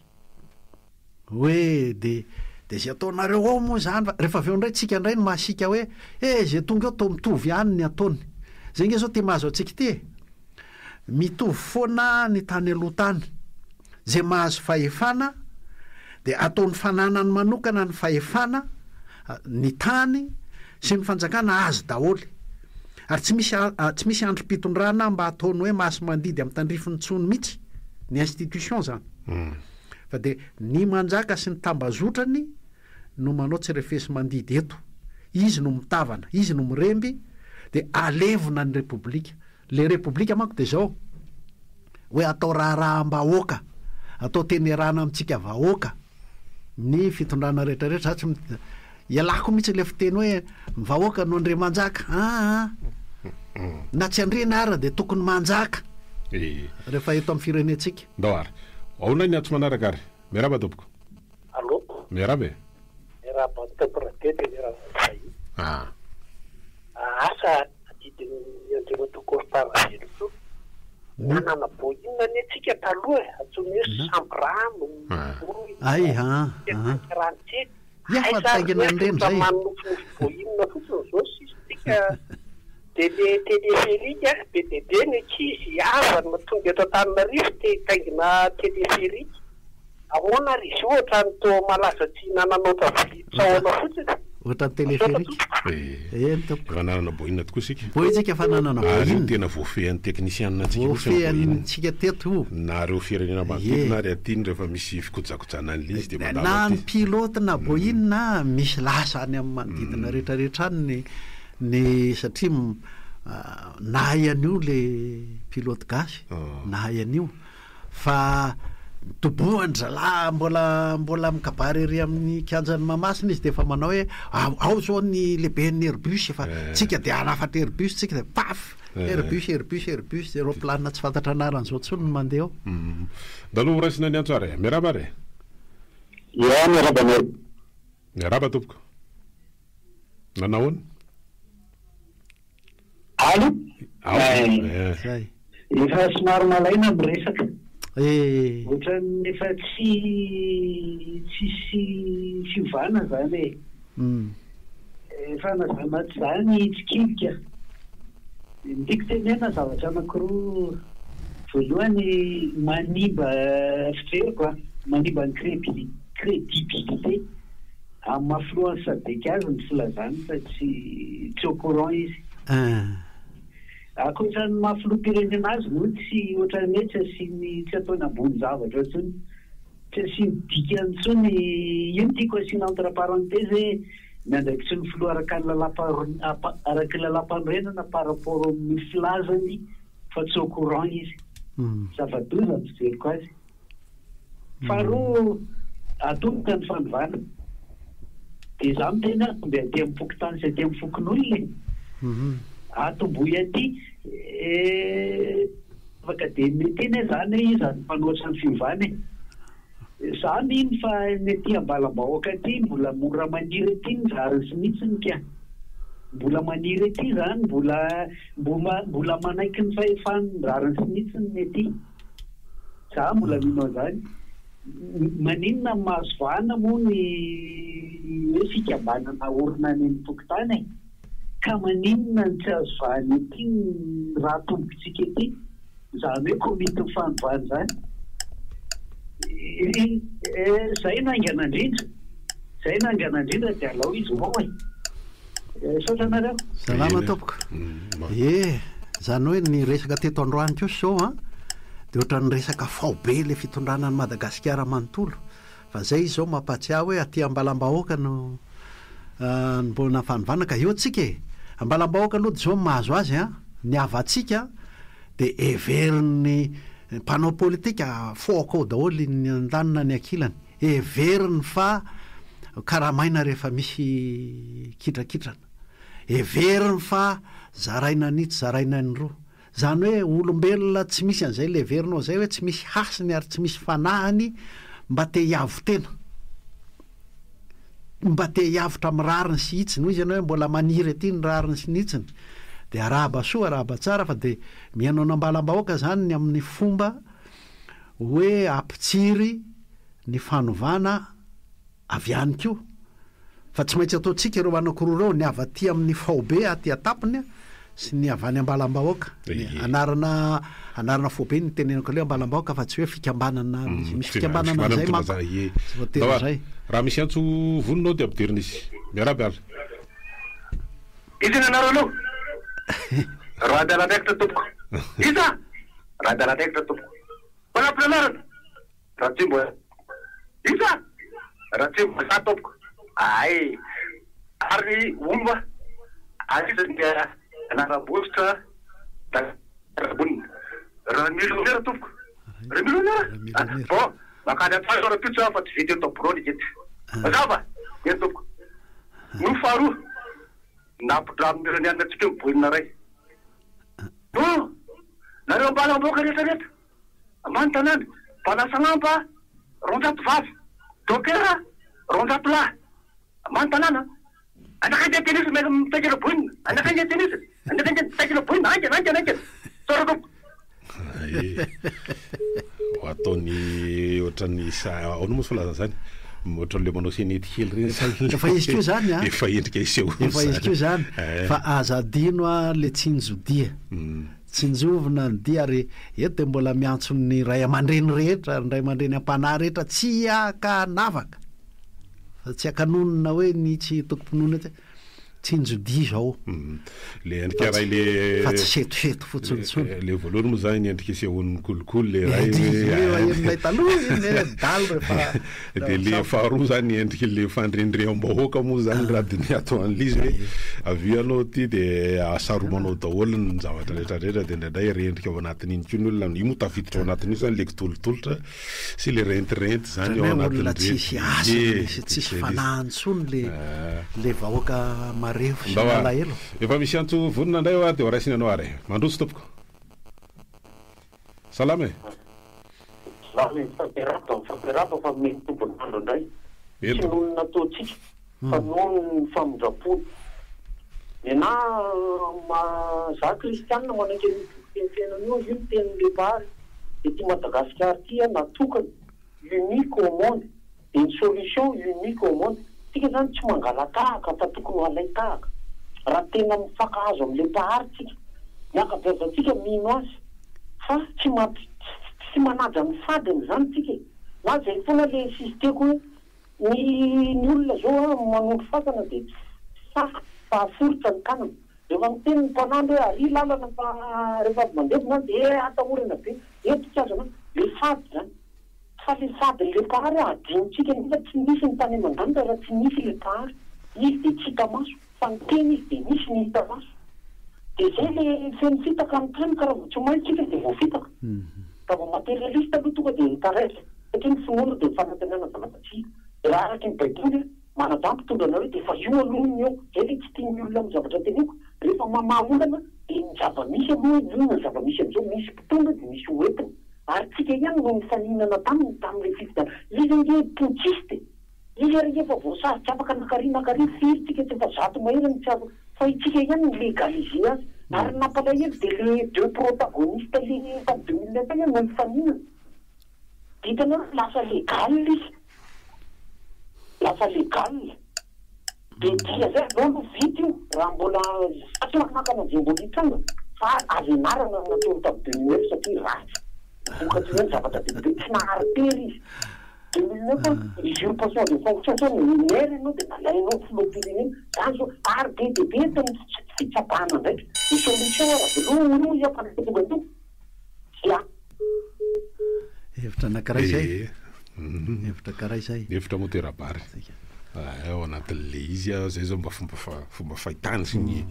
Hoe de de ze ataonareo ao moa zany fa rehefa avy eo indray tsika indray no masiaka hoe eh ze tonga eo toa mitovy ihany ny ataony. Zay nge zao ty mahazo antsika ity e. Mitovy foana ny tany aloha tany. Ze mahazo fahefana de ataony fananany manokana ny fahefana, ny tany sy ny fanjakana azy daholo. Ary tsy misy tsy misy andrim-pitondrana mba ataony hoe masi-mandidy amin'ny tandrifiny intsony mihitsy, ny institution zany. Fa dia ny manjaka sy ny tambazotrany no manao tsy refesi-mandidy eto. Izy no mitavana, izy no miremby, dia alevina ny Repoblika. Le Repoblika manko dia izao, hoe atao raharaham-bahoaka, atao teny iarahana amintsika vahoaka ny fitondrana rehetra rehetra. Za tsy ialako mihitsy le fiteny hoe ny vahoaka no andriamanjaka, aa na tsy andriana ara dia tokony manjaka rehefa eto amin'ny firenentsika. Ndao ary. Ahoana ny antso manaraka ary? Miarahaba tompoko. Allô. Miarahaba e. Miarahaba an'i Tompo Rabe dia miarahaba an'i Zahia. Ah. Asa adidin'i Andriamatoa Constant Ravelosoa. Nanana boina anie tsika taloha e, antsoina hoe Sambrano, Boina, Ay ha, ha. Rantsety. Ia fa taingina an'ireny zay. Manofinofy boina fotsiny zao sisa tsika. Dia le téléphérique be dia be ny ankizy havana tonga eto Antananarivo te hitaingina téléphérique. Ahoana ary izy io ohatran'ny toa malaza tsy hinanana ohatran'ny vilia tsahona fotsiny? Ohatran'ny téléphérique. Eny tompoko. Efa nanana boina tokoa isika. Boina isika efa nanana boina. Ary io tena voafehin'ny teknisianina antsika mihitsy ny boina. Voafehintsika teto io. Na ireo firenena manodidina ary aty rehefa misy fikojakojana an'ilay izy dia mandalo aty. Na ny pilote na boina misy lasa any amin'ny manodidina rehetra rehetra any ny ny satria nahay an'io le pilote gasy nahay an'io. Fa dobohan-dry zalahy mbola mbola mikabary ery amin'ny kianjan'i Mahamasina izy dia efa manao hoe ao ao zao ny lehiben'ny Airbus efa tsika dia hanafatra Airbus tsika dia paf! Airbus Airbus Airbus dia roplanina tsy fantatra anarana zao intsony no mandeha ao. Ndalo ho raisina ny antso ary e. Miarahaba ary e. Ya, miarahaba anareo. Miarahaba tompoko. Nanao ahoana? Allo? Ao. Zay. Efa somary malaina miresaka. Eh. Ohatran'ny efa tsy tsisy fiovana zany e. Efa nazava tsy zany tsikilika. Ny tiako tenenina zavatra anakiroa, voalohany manimba fijeriko an, manimba ny crédibilité Amin'ny maha filohan'ny Sadec azy ny filazany fa tsy tsy au courant izy. Ankoatra ny maha filoham-pirenena azy moa tsy ohatran'ny hoe tsy asiany tsy ataony ambony zavatra intsony. Tsy asiany dikany intsony. Io no tiako asiana entre parenthèse hoe ny andraikitry ny filoha araka ny araka ny lalàmpanorenana par rapport amin'ny filazany fa tsy au courant izy. Zava-doza ny fijeriko azy. Faharoa, atomboka ny fanovana. Dia izaho miteny hoe atombohy aty amin'ny fokontany sy aty amin'ny fokonolona e. Atombohy aty. Afaka dia miteny aho izany hoe iza no mpanohitra ny fiovana e. Izaho mino fa ny aty ambalam-bahoaka aty mbola mora maniry aty ny rariny sy ny hitsiny ka. Mbola maniry aty izany, mbola mbola manaiky ny fahefan'ny rariny sy ny hitsiny ny aty. Za mbola mino an'izany. Maninona no mahazo vahana moa ny hoe fikambanana aorina any amin'ny fokontany e? Ka maninona no tsy azo vahana ety ny raha atombokintsika ety? Izany hoe komitin'ny fanovana izany. Izay no haingana indrindra. Izay no haingana indrindra dia alao izy ho ao e. Misaotra anareo. Salama tompoko. Ie, izany hoe ny resaka teto androany kosa izao an, dia ohatran'ny resaka faobe ilay fitondrana an'i Madagasikara manontolo. Fa izay izy izao mampahatsiahy hoe aty Ambalambahoaka no. Anombohana ny fanovana ka eo tsika e! Ambalambahoaka aloha dia izao no mahazo azy an! Ny havantsika dia heverin'ny mpanao politika fôka ao daholo ny andaniny na ny ankilany. Heveriny fa karamaina rehefa misy kitrakitrana. Heveriny fa zaraina an'itsy zaraina an'iroa. Izany hoe olombelona tsy misy an'izay le heverinao izay hoe tsy misy hasiny ary tsy misy fanahiny mba te hiavo-tena. Mba te hiavotra amin'ny rariny sy hitsiny. Hoy izy ianao hoe mbola maniry aty ny rariny sy ny hitsiny. Dia arahaba soa, arahaba tsara fa dia mihaino an'Ambalambahoaka izany ny amin'ny fomba hoe hampitsiry ny fanovana avy any koa fa tsy maintsy ataontsika ireo anankiroa ireo, ny avy aty amin'ny faobe aty an-tampony sy ny avy any Ambalambahoaka. Ny anarana anarana foibe no itenenako an'ilay Ambalambahoaka fa tsy hoe fikambanana, misy misy fikambanana an'izay manko, tsy voatery ho izay. Raha misy antso vonona ao dia ampidirina izy. Miarahaba ala. Iza ny anaranao? Rabialandraikitra tompoko. Iza? Rabialandraikitra tompoko. Fanampin'anarana? Ratsimbo a! Iza? Ratsimbo za tompoko. Ay! Ary hono hoa, ary iza ny anaram-bositra Rabonina? Ramilonera tompoko. Ramilonera? Bon, mankany an-trano rahampitso aho fa tsy vita eto am-birao ny gety. Mazava? Eny tompoko. No faharoa, nampindramin'ny Iraniana antsika ny boina iray. Bon! Nareo ambalam-bahoaka rehetra rehetra. Ambany tanàna, mpanasa lamba 200 vavy, dôkera 200 lahy. Ambany tanàna, anaka ange tennis miaraka mitaingina boina, anaka ange tennis, anaka ange mitaingina boina, haingana haingana haingana. Misaotra tompoko. Ee, ho ataony ohatran'ny sa- ahoana moa ny filazana izany? Ohatran'ilay manao senety kely ireny izany. Efa izy koa izany an. Efa endrika isehoany Efa izy koa izany. Eh. Fa aza adino an le tsinjo dia. Tsinjovina ny dia ary eto dia mbola miantso ny ray aman-dreny rehetra, ny ray aman-dreny am-panahy rehetra tsy ankanavaka fa tsy ankanonona hoe ny tsy tokom-pinoana etsy, tsinjo dia izao. Le endrika iray le Fa tsy setoseto fotsiny intsony. Le voalohany moa zany ny endrika isehoan'ny kolikoly le iray hoe Io henonay taloha iny hoe dalo rehefa De le faharoa zany endriky le fandrendreham-bahoaka moa zany raha diniha ato an'le izy hoe avy eo ianao aty de asaromanao daholo ny zavatra rehetra rehetra de indraindray rendrika ao anatin'iny koa ny olona, io moa tafiditra ao anatin'io zany le kitolotolotra sy le rentirenty zany ao Ohatran'ny hoe olona tsisy anatin'ireny. hasina Ie, sy tsisy zay le izy. fanahy intsony le le vahoaka marefo sy Ndao a, malahelo. efa misy antso vonona indray hoa de ho raisina ianao ary e. Mandroso tompoko. Salama e! Salama e, mifampiarahaba, mifampiarahaba fa mety tombon'andro indray. Tsy Ento. noho ny nataontsika fa noho ny famindrampony. Nenà ma za kristianina manaiky an'io boky teny fiainana io, io ny tenin'ilay Mpahary. Ity Madagasikara ity natokana, unique au monde. Dia ny solution unique au monde, tsika zany tsy mangala-tahaka fa tokony ho alain-tahaka. Raha tena mifankahazo amin'ilay Mpahary tsika, ny ankabeazantsika mino Azy fa tsy mampi tsy manaja ny fadiny zany tsika e! Na zay foana le insisteko hoe ny ny olona zao an manondro fasana dia tsy sahy fa aforitra ny tanana. Rehefa miteny ny mpanandro hoe ary lalana fa rehefa avy mandevina dia eh atahorana be, eto tsy azo anao, le fady zany. Fa le fadin le mpahary adinontsika nefa tsy nisy ny tany aman-danitra raha tsy nisy le mpahary. Izy dia tsy hita maso fa niteny izy dia nisy ny hita maso. Dia zay le feno fitaka ny tany ka raha vao tsy mailo tsika dia voafitaka. Raha vao materialiste aloha tonga dia taraiky satria ny finoana dia ny fanantenana zavatra tsy hita. Dia raha araky ny baiboly manajà mpitondra anareo dia efa io aloha ny eo. Zay le tsy tian'ny olona amin'ny zavatra teneniko. Rehefa mamaha olana dia ny zava-misy aloha inona ny zava-misy amin'izao misy mpitondra dia misy ho entina. Ary tsika ihany no nifaninana taminy tamin'ilay fifidianana. Izy ange putschiste e! Izy ary ange efa voasazy tsy afaka nakary nakary firy tsika tsy efa zato mahery no tsy afaka fa itsika ihany no legaliser azy. Ary ny nampalahelo dia le deux protagonistes le tamin'ny 2009 ihany no nifaninana. Dia hitanareo lasa légal izy. Lasa légal. Dia dia zay aleo aloha vita io raha mbola za tsy manakana izay mbola hitranga fa azo ianarana ny nataony tamin'ny 2009 satria ratsy vokatry ny hoe zavatra be dia be tsy nahari-pery izy 2009 an usurpation de fonction sao ny maire ianao dia nalainao filoham-pirenena zany zao ary be dia be eto ny fitsabahana andraikitra ny solution ary avy aloha hoy aho fa rehefa tonga teo dia Hevitra anankiray izay. Hevitra anankiray izay. Hevitra moa tera-bary. Ao anatin'le izy a, zay zao mba fomba fomba fahitany sy ny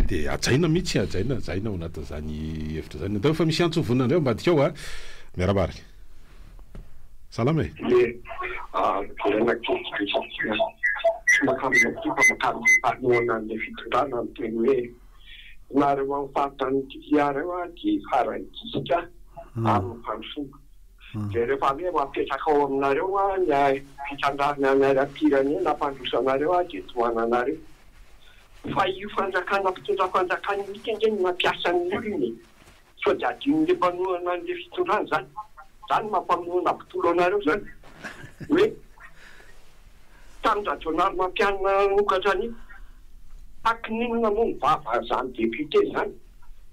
de hajaina mihitsy, hajaina, hajaina ao anatin'izany hevitra zany. Andao fa misy antso vonona indray ao ambadika ao a. Miarahaba ary. Salama e. Ie, jerena kely satria tsy mankany aty fa mankany mpanohana an'ilay fitondrana miteny hoe nareo amin'ny faritany Toliara io dia farany gisitra amin'ny fandrosoana. Dia rehefa avy eo apetraka ao aminareo ny fitrandrahana ny harem-pirenena hampandroso anareo dia tohananareo. Fa io fanjakana mpitondra fanjakana io mihitsy ange no mampiasa ny olona e! Sao dia adinon'ilay mpanohana an'ilay fitondrana izany? Izany no mampanohana botolo anareo izany hoe tamin-dRajaonarimampianina nanokatra an'io. Takin'inona moa ny vavan'izany député izany?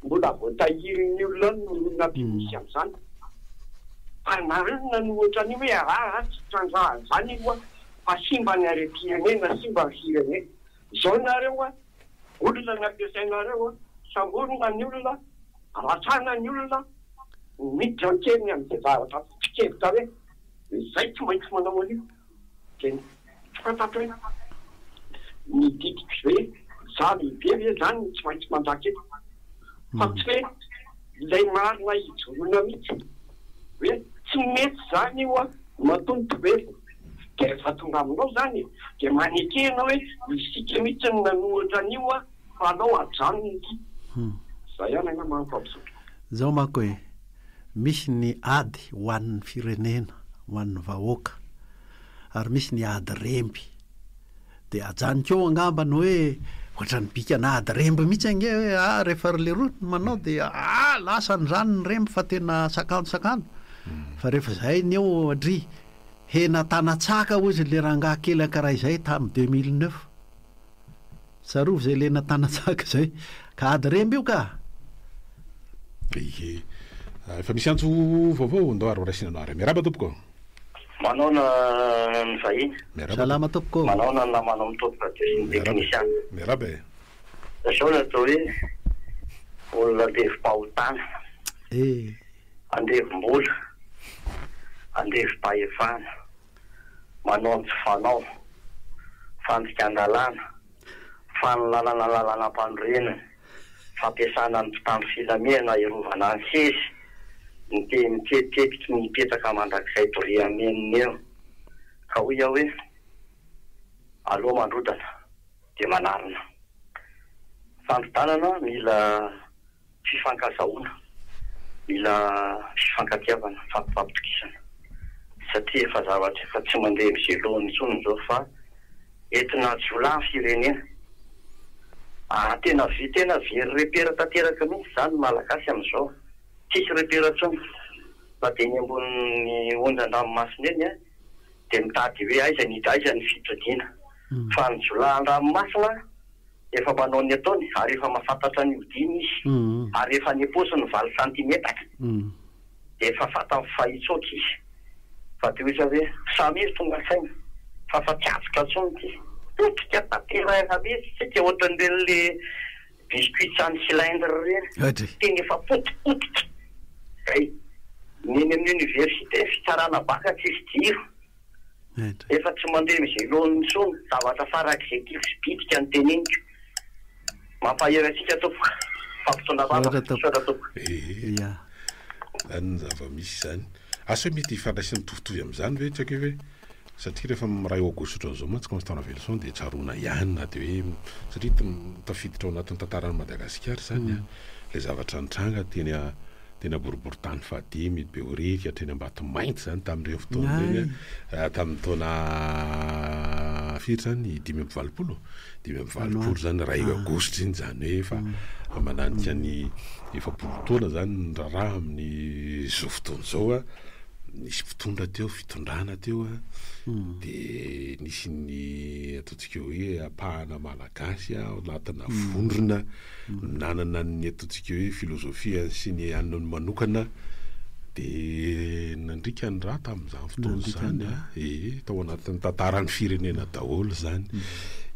Mbola voatahirin'ny olona any ny olona mpimisy amin'izany. Fa nareo no nanohitra an'io hoe aa tsy trandrahana izany io fa simba ny harem-pirenena, simba ny firenena. Izao nareo a, olona ny ampiasainareo a, samborina ny olona, ratrana ny olona, miditra an-keriny amin'izay zavatra foto-kevitra hoe izay tsy maintsy manao an'io. Dia tsy fantatro hoe ny didiko ve za lehibe ve zany no tsy maintsy manjaka eto fa tsy hoe ilay marina ijoroana mihitsy hoe tsy mety zany io an matoa ny toerina dia rehefa tonga aminao zany e dia maneke ianao hoe isika mihitsy no nanohitra an'io an fa alao ajanony ity. Zay ihany angamba no fampisotroka. Zao manko e, misy ny ady ho an'ny firenena, ho an'ny vahoaka, ary misy ny ady remby. Dia ajanoko eo angamba ny hoe ohatran'ny bikana ady remby mihitsy ange hoe ah rehefa ry leroa no manao dia ah lasany izany ny remby fa tena sakano sakano. Fa rehefa izay ny eo dry hena tanatsaka hozy le rangahy kely ankaray izay tamin'ny 2009. Tsarovy izay lena tanatsaka izay. Ka ady remby io ka! Ie. Efa misy antso vaovao, ndao ary ho raisina anao ary. Miarahaba tompoko. Manaona ny vahiny. Miarahaba. Salama tompoko. Manaona ny namana ao amin'ny Top Radio sy ny teknisiana. Miarahaba e. Izao ny atao hoe olona andevom-pahotana. Eh. Andevom-bola. Andevom-pahefana. Manao ny tsy fanao. Fandikan-dalàna. Fanolanana lalànam-panorenana. Fampiasana ny mpitandro filaminana hiarovana ny seza, ny te mitetitetiky ny hipetraka mandrakizay doria amenona eo. Ka hoy aho hoe, aleo mandrodana dia manarina. Fandrodanana mila fifankazahoana, mila fifankatiavana, fampifampitokisana satria efa zavatra efa tsy mandeha amin'izay lohany intsony izao fa entina jiolahy ny firenena. Ah tena tena very repère tanteraka mihitsy izany ny Malagasy amin'izao, tsisy repère intsony na dia eny ambonin'ny onjan-dranomasina eny dia mitady hoe aiza ny aiza ny fitodiana fa ny jiolahy an-dranomasina Efa manao ny ataony ary efa mahafantatra ny hodiany izy ary efa any am-paosiny ny valo santimetatra dia efa fantany fa hitsoaka izy fa dia hoy izy hoe Samia tonga saina fa efa tsy avotra intsony ity. Potika tanteraka mihitsy tsika ohatran'ireny le biscuits any cylindre ireny tena efa potipotika zay. Ny eny amin'ny université fitsarana baka tsisy jiro. Efa tsy mandeha amin'izay laoniny intsony, zavatra farak'izay tiako sy bitika no teneniko. Mampahery antsika tompoko. Fampitondra vavaka. Misaotra tompoko. Ee, zany ny zava-misy zany. Asa hoe mety hifandraisana mitovitovy amin'izany ve tsy haiko hoe satria rehefa miray aogositra ohatran'izao mantsy Constant Raveloson dia tsaroana ihany na dia hoe satria tafiditra ao anatin'ny tantaran'i Madagasikara izany an, ilay zavatra nitranga teny Tena boriborintany fahadimy, Behoririka hatreny Ambatomainty izany tamin'ireny fotoana ireny, tamin'ny taona firy izany? 85? 85 izany, iray aogositra iny izany hoe efa mananika ny 40 taona izany ny raharaha amin'izao fotoana izao. Nisy mpitondra teo, fitondrana teo, dia nisy ny ataontsika hoe ampahana Malagasy ao anatina vondrona nanana ny ataontsika hoe filozofia sy ny anony manokana dia nandriaka ny rà tamin'izany fotoana izany a, ee, tao anatin'ny tantaran'ny firenena daholo izany,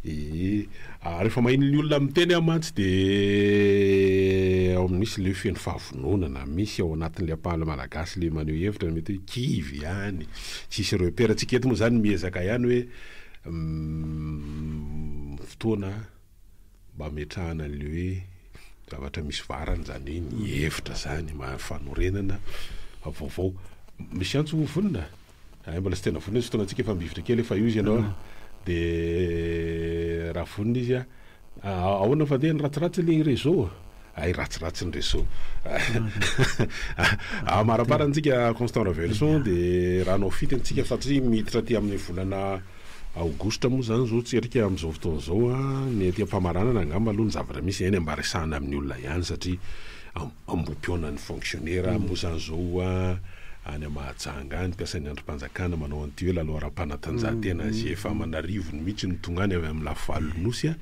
ee, ary rehefa maheno ny olona miteny aho mantsy dia ao misy le hoe feno fahavononana, misy ao anatin'le ampahany malagasy le maneho hevitra mety hoe kivy ihany, tsisy repère, tsika eto moa izany miezaka ihany hoe. Fotoana mba hametrahana an'ilay hoe zavatra misy varany izany hoe ny hevitra izany, fanorenana vaovao. Misy antso ho vonona? Hay mbola tsy tena vonona izy, fotoanantsika efa mivotra kely efa io izy ianao a. Dia raha vonona izy a, ahoana fa ndeha ny ratsiratsy le réseau? Hay ratsiratsy ny réseau. Amaraparana antsika Constant Raveloson dia raha hanao fitiny tsika satria miditra aty amin'ny volana aogositra moa izany izao tsirika amin'izao fotoana izao a, ny aty am-pamaranana angamba aloha ny zavatra misy eny mba resahana amin'ny olona ihany satria Ambohipihaonan'ny fonctionnaire moa izany izao any Mahajanga any, mpiasan'ny andrim-panjakana manao an'ity hoe lalao ara-panatanjahantena izay efa aman'arivony mihitsy no tonga any avy amin'ny lafivalon'ny Nosy.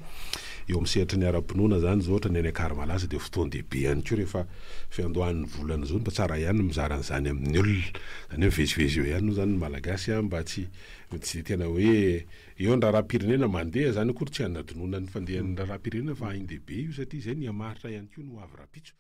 Eo amin'ny sehatry ny ara-pinoana izany izao ohatra ny any Ankarimalaza dia fotoan-dehibe ihany koa rehefa fiandohan'ny volana izao, mba tsara ihany ny mizara an'izany amin'ny olona. Izany hoe mivezivezy eo ihany moa izany ny Malagasy mba tsy tsy dia tena hoe eo ny raharaham-pirenena mandeha izany akory tsy hanadinoana ny fandehan'ny raharaham-pirenena fa ain-dehibe io satria izay ny hamaritra ihany koa ny ho avy rahampitso.